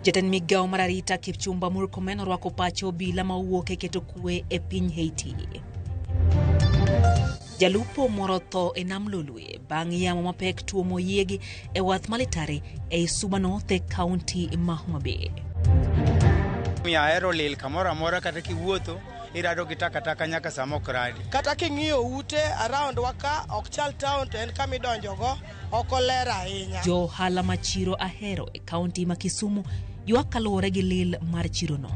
Jatend migawo mar arita Kipchumba Murkomen orwako pacho obila ma owuok e keto kwe e piny Haiti. Jalupo moro tho e nam Lolwe bang' yamo mapek tuomo yiegi e wath Malitari ei Suba North e kaunti ma Homa Bay. Omiyo ahero lil kamoro amora kata kiwuotho irado gi takataka nyaka sama ok radi. Kata king'iyo ute around wa ka ok chal town to en kama idonjogo ok oler ahinya. Jo ohala ma chiro Ahero e kaunti ma Kisumu ywak kaluwore gi lil mar chirono.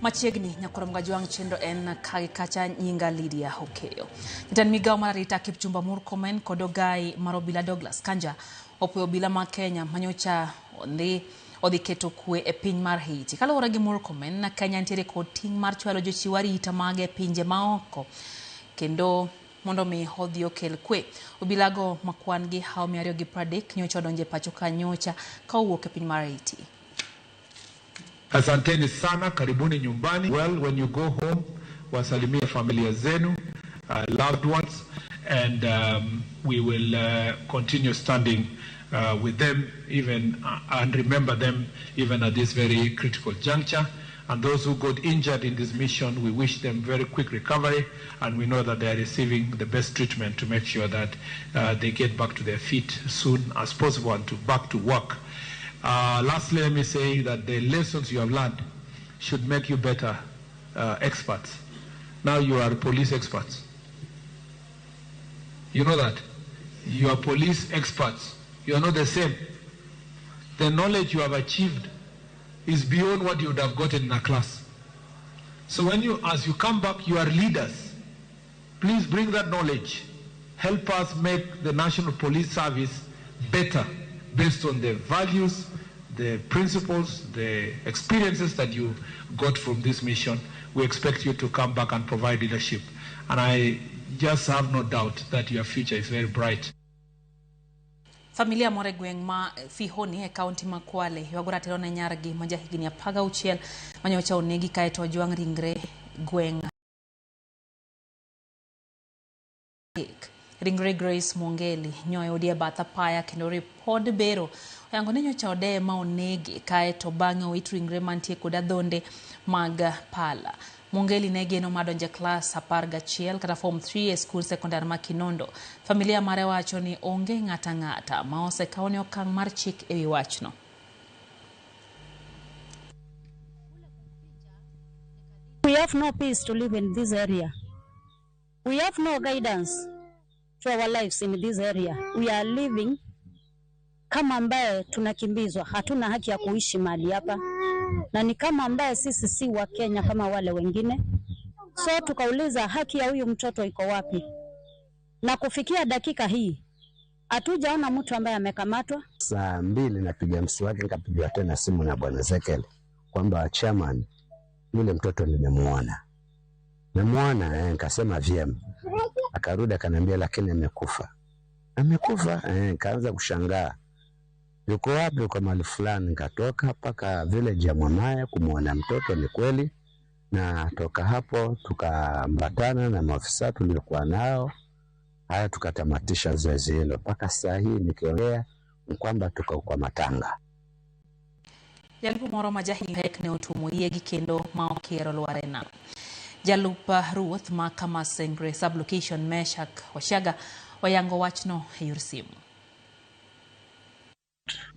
Machiegni nyakwar Mgajwang' chenro en kagi kacha nyinga Lydia Okeyo. Jatend migawo mar arita Kipchumba Murkomen kod ogai mar obila Douglas Kanja opuoyo obila ma Kenya manyocha odhi odhi keto kwe e piny mar Haiti. Kaluwore gi Murkomen, Kenya nitiere kod ting' mar chwalo jochiw arita mage e pinje maoko kendo mondo mi odhi okel kwe. Obilago ma kwan gi hawo 230 nyocha odonjo e pacho ka nyocha ka owuok e piny mar Haiti. Asanteni sana, karibuni nyumbani. Well, when you go home, wasalimie familia zenu, loved ones, and we will continue standing with them even and remember them even at this very critical juncture. And those who got injured in this mission, we wish them very quick recovery, and we know that they are receiving the best treatment to make sure that they get back to their feet soon as possible and to back to work. Lastly, let me say that the lessons you have learned should make you better experts. Now you are police experts. You know that? You are police experts. You are not the same. The knowledge you have achieved is beyond what you would have gotten in a class. So as you come back, you are leaders. Please bring that knowledge. Help us make the National Police Service better based on the values, the principles, the experiences that you got from this mission. We expect you to come back and provide leadership. And I just have no doubt that your future is very bright. Familia moro e gweng' ma Fihoni e kaunti ma Kwale ywago ratiro ne nyargi ma jahigni 16 manyocha onegi kaeto ojwang' ringre gweng' Ringre Grace Mwongeli nyoyudi e bath apaya kendo ripod bero oyango ni nyocha odeye ma onege kaeto bang'e owit ringre mantie kod adhonde mag pala. Mwongeli ne geno mar donjo e klas 11 kata form 3 e skul sekondar ma Kinondo. Familia mare wacho ni onge ng'ata ng'ata ma osekawne okang' mar chik e wi wachno. We have no peace to live in this area. We have no guidance to our lives in this area. We are living kama ambaye tunakimbizwa, hatuna haki ya kuishi mahali hapa, na ni kama ambaye sisi si wa Kenya kama wale wengine. So tukauliza haki ya huyu mtoto iko wapi? Na kufikia dakika hii hatujaona mtu ambaye amekamatwa. Saa 2 napiga mswaki, nikapigiwa tena simu na bwana Ezekiel kwamba chairman, yule mtoto nimemuona. Nimemuona, nikasema vyema. Akarudi akaniambia lakini amekufa. Amekufa? Nikaanza kushangaa. Yuko wapi? Yuko mahali fulani. Nikatoka mpaka village ya Mwamaya kumuona mtoto, ni kweli. Na toka hapo tukaambatana na maafisa tuliokuwa nao. Haya, tukatamatisha zoezi hilo. Mpaka saa hii nikiongea ni kwamba tuko kwa matanga. Jalupo moro ma jahigni pek ne otuomo yiegi kendo ma okiro lwar e nam. Jalup ruoth ma Kamasengre sub-location Meshak Washaga oyango wachno e yor simu.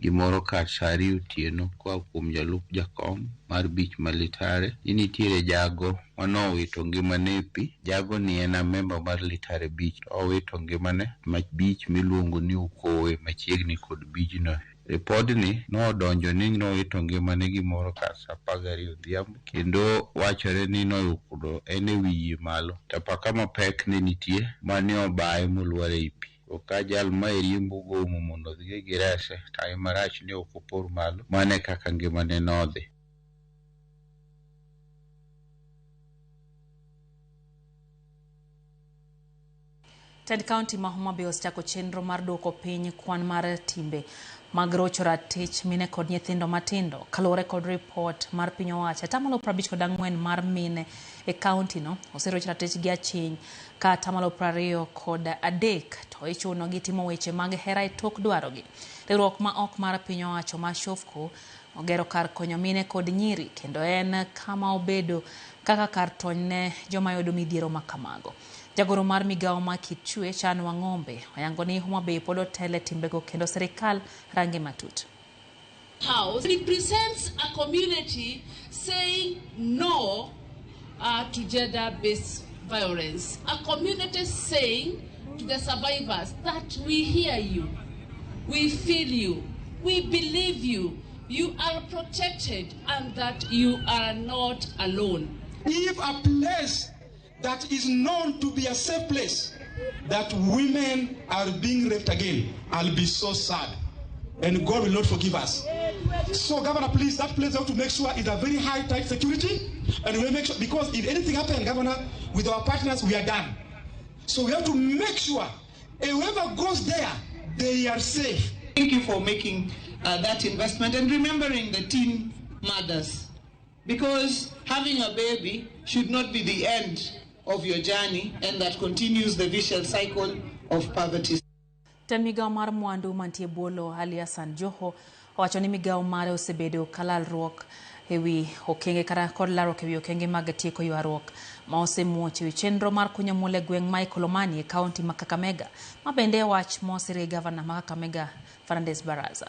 Gimoro kar saa 2 otieno koa kuom jalup jakom mar beach ma Litare ni nitiere jago manowito ngimane e pi. Jago ni en a member mar Litare Beach. Owito ngimane ma beach miluongo ni Ukowe machiegni kod beachno. Ripodni nodonjo ni nowito ngimane gimoro kar saa 12 odhiambo kendo wachore ni noyudo en e wi yie malo. To apaka mapek ne nitie mane obaye molwar ei pi. Ka jal ma riembo gomo mondo odhi girese, time marach ne ok opor malo. Mano e kaka ngimane nodhi. Tend kaunti ma Homa Bay osechako chenro mar duoko piny kwan mar timbe mag rocho ratich mine kod nyithindo matindo. Kaluwore kod ripot mar piny owacho, 54% mar mine e kaunti no oseroch ratich gi aching' ka 23% to ichuno gi timo weche mag hera e tok dwarogi. Riwruok ma ok mar piny owacho ma Shofco ogero kar konyo mine kod nyiri kendo en kama obedo kaka kar tony ne joma yudo midhiero ma kamago. Jagoro mar migawo ma Kitchwe Chan Wang'ombe oyango ni Homa Bay pod otele timbego kendo sirikal range matut. House represents a community saying no to gender-based violence. A community saying to the survivors that we hear you, we feel you, we believe you, you are protected and that you are not alone. If a place that is known to be a safe place, that women are being raped again, I'll be so sad. And God will not forgive us. So, Governor, please, that place we have to make sure is a very high, tight security. And we make sure, because if anything happens, Governor, with our partners, we are done. So we have to make sure whoever goes there, they are safe. Thank you for making that investment and remembering the teen mothers, because having a baby should not be the end of your journey, and that continues the vicious cycle of poverty. Tend migawo mar mwandu mantie Bolo Ali Hassan Joho owacho ni migawo mare osebedo ka lalruok ewi okenge kata kod larruok ewi okenge mag tieko ywaruok ma osemuoch ewi chenro mar kunyo mula e gweng' ma Ikolomani e kaunti ma Kakamega, ma bende wach mosiri gavana ma Kakamega Fernandes Baraza.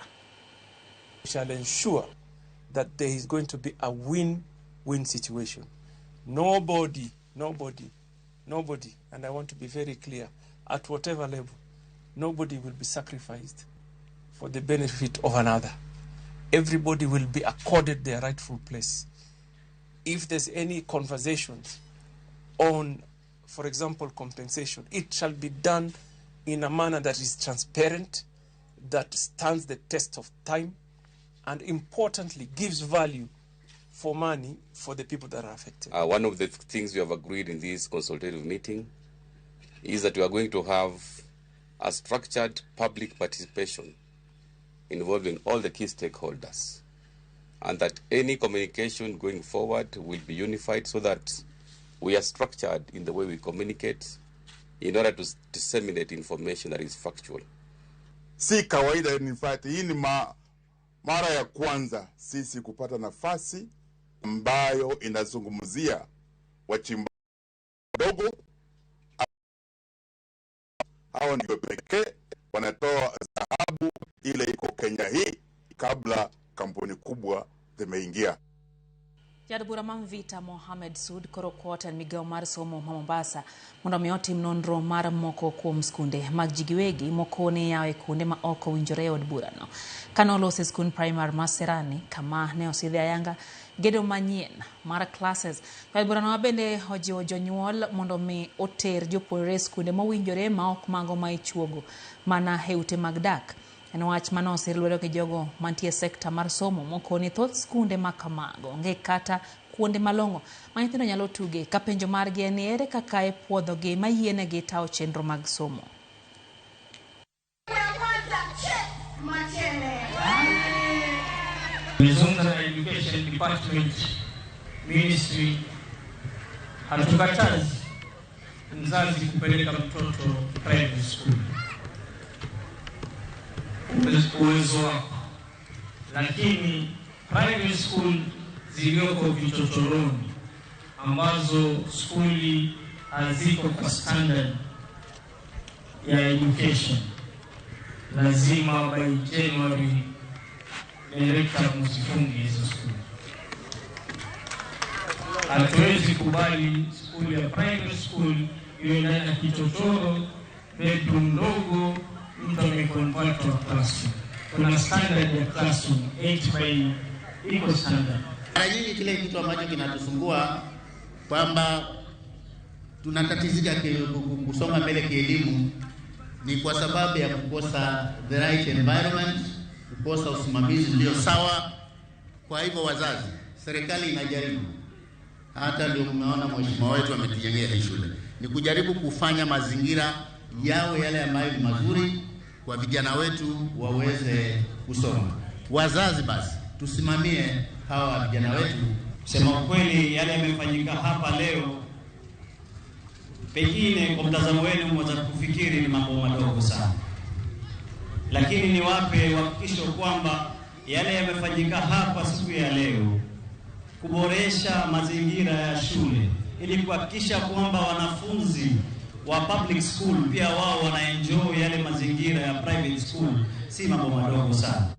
We shall ensure that there is going to be a win-win situation. Nobody, nobody, nobody, and I want to be very clear, at whatever level, nobody will be sacrificed for the benefit of another. Everybody will be accorded their rightful place. If there's any conversations on, for example, compensation, it shall be done in a manner that is transparent, that stands the test of time, and importantly, gives value for money for the people that are affected. One of the things we have agreed in this consultative meeting is that we are going to have a structured public participation involving all the key stakeholders, and that any communication going forward will be unified so that we are structured in the way we communicate in order to disseminate information that is factual. Si kawaida, in fact, hii ni mara ya kwanza sisi kupata nafasi ambayo inazungumzia wachimbaji wadogo. Hao ndio pekee wanatoa dhahabu ile iko Kenya hii kabla kampuni kubwa zimeingia. Jaod bura ma Mvita Mohamed Sud koro kwot migawo mar somo ma Mombasa mondo mi otim nonro mar moko kuom skunde mag ji giwegi moko ne yawo e kuonde ma ok owinjore e od burano. Kane olosi skund primar ma Serani kama ne osidhe ayanga gedo manyien mar classes. Jaod burano bende ojiwo jonyuol mondo mi oter jopuonjre e skunde mowinjore ma ok mago ma ichuogo mana e ute mag dak. En wach mane osir lwedo gi jogo mantie sekta mar somo moko ni thoth skunde ma kamago onge kata kuonde malong'o ma nyithindo nyalo tuge, ka penjo margi en ere kaka ipuodhogi ma yienegi tawo chenro mag somo. Nimezungumza na Education Department Ministry, hatukatazi mzazi kupeleka mtoto private school, uwezo wako, lakini private school zilizoko vichochoroni ambazo skuli haziko kwa standard ya education, lazima by January director msifunge hizo skuli. Hatuwezi kubali skuli ya private school iwe ndani ya kichochoro, bedroom ndogo, mtu ameconvert to classroom. Kuna standard ya classroom 8 by iko standard. Mara nyingi kile kitu ambacho kinatusumbua kwamba tunatatizika kusonga mbele kielimu ni kwa sababu ya kukosa the right environment, kukosa usimamizi ulio sawa. Kwa hivyo wazazi, serikali inajaribu, hata ndio mmeona mheshimiwa wetu ametujengea hii shule, ni kujaribu kufanya mazingira yawe yale ambayo ni mazuri kwa vijana wetu waweze kusoma. Wazazi basi tusimamie hawa vijana wetu. Kusema ukweli, yale yamefanyika hapa leo, pengine kwa mtazamo wenu mwaweza kufikiri ni mambo madogo sana, lakini niwape uhakikisho kwamba yale yamefanyika hapa siku ya leo, kuboresha mazingira ya shule ili kuhakikisha kwamba wanafunzi wa public school pia wao wanaenjoy yale mazingira ya private school, si mambo madogo sana.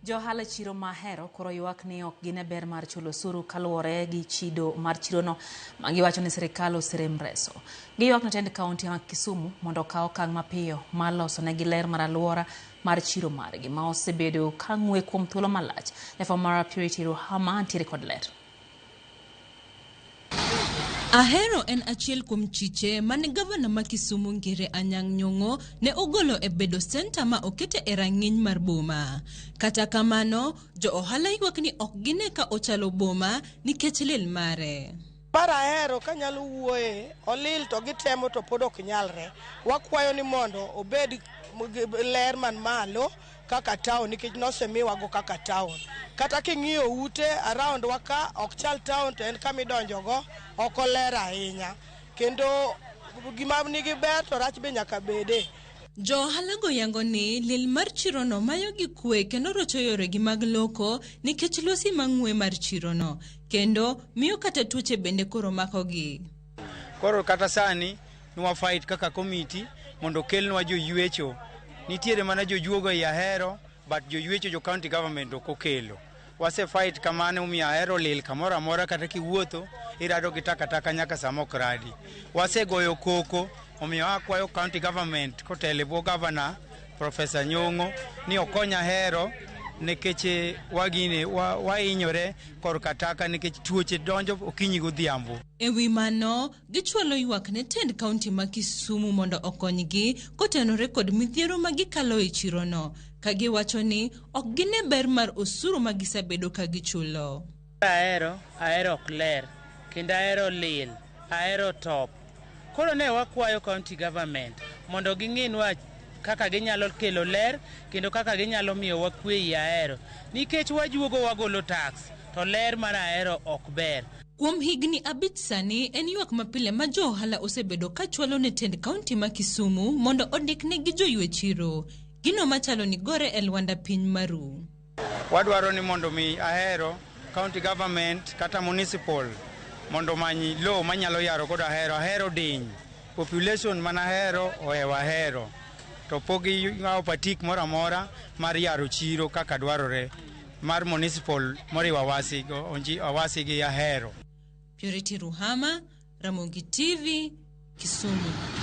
Johala e chiro ma Ahero koro ywak ni ok gine ber mar chulo osuru kaluwore gi chido mar chirono ma giwacho ni sirikal oserem reso. Giywak ne tend kaunti ma Kisumu mondo okaw okang' mapiyo mar loso negi ler mar alwora mar chiro margi ma osebedo ka ng'we kuom thuolo malach. Jafwambo mar Purity Ruhama ntiere kod ler. Ahero en achiel kuom chiche mane gavana ma Kisumu Ngire Anyang' Nyong'o ne ogolo e bedo senta ma okete e rang'iny mar boma. Kata kamano, jo ohala ywak ni ok gine ka ochalo boma nikech lil mare. Mar Ahero kanyalo wuoye, olil to gitemo to pod ok nyalre. Wakwayo ni mondo obed ler man malo kaka town nikech nosemiwago kaka town. Kata king'iyo ute around wa ka ok chal town to en kama idonjogo ok oler ahinya. Kendo gima nigi ber to rach be nyaka bede. Jo ohalago yango ni lil mar chirono mayogi kwe kendo rocho yoregi mag loko nikech lwasi mang'we mar chirono, kendo miyo kata tuoche bende koro makogi. Koro kata sani nwa fight kaka committee mondo okelnwa joywecho. Nitiere mana jojuogo ei Ahero, but joywecho jo county government ok okelo. Wase fight kamano omiyo Ahero lil kamoro amora kata kiwuotho irado gi takataka nyaka sama ok radi. Wasegoyo koko omiyo akwayo county government kotelo e bwo governor Professor Nyong'o ni okony Ahero nikech wagine wahinyore korka taka nikech tuoche donjo okinyi godhiambo. E wi mano, gichwalo ywak ne tend kaunti ma Kisumu mondo okonygi kotenore kod midhiero ma gikalo e chirono, ka giwacho ni ok gine ber mar osuru ma gisebedo ka gichulo. Ahero, Ahero ok ler, kendo Ahero lil, Ahero top. Koro ne wakwayo county government mondo ging'inwa kaka ginyalo kelo ler kendo kaka ginyalo miyo wakwe ei Ahero. Nikech wajuogo wagolo tax, to ler mar Ahero ok ber. Kuom higni 5 sani, en ywak mapile ma jo ohala osebedo ka chwalo ne tend kaunti ma Kisumu mondo ondiknegi joywe chiro, gino machalo ni gore e lwanda piny maru. Wadwaro ni mondo mi Ahero county government kata municipal mondo omany lowo manyalo yaro godo Ahero. Ahero diny, population man Ahero ohewo Ahero, to pok ging'awo patik moro amora mar yaro chiro kaka dwarore mar municipal moriwo Awasi gi Ahero. Purity Ruhama, Ramogi TV, Kisumu.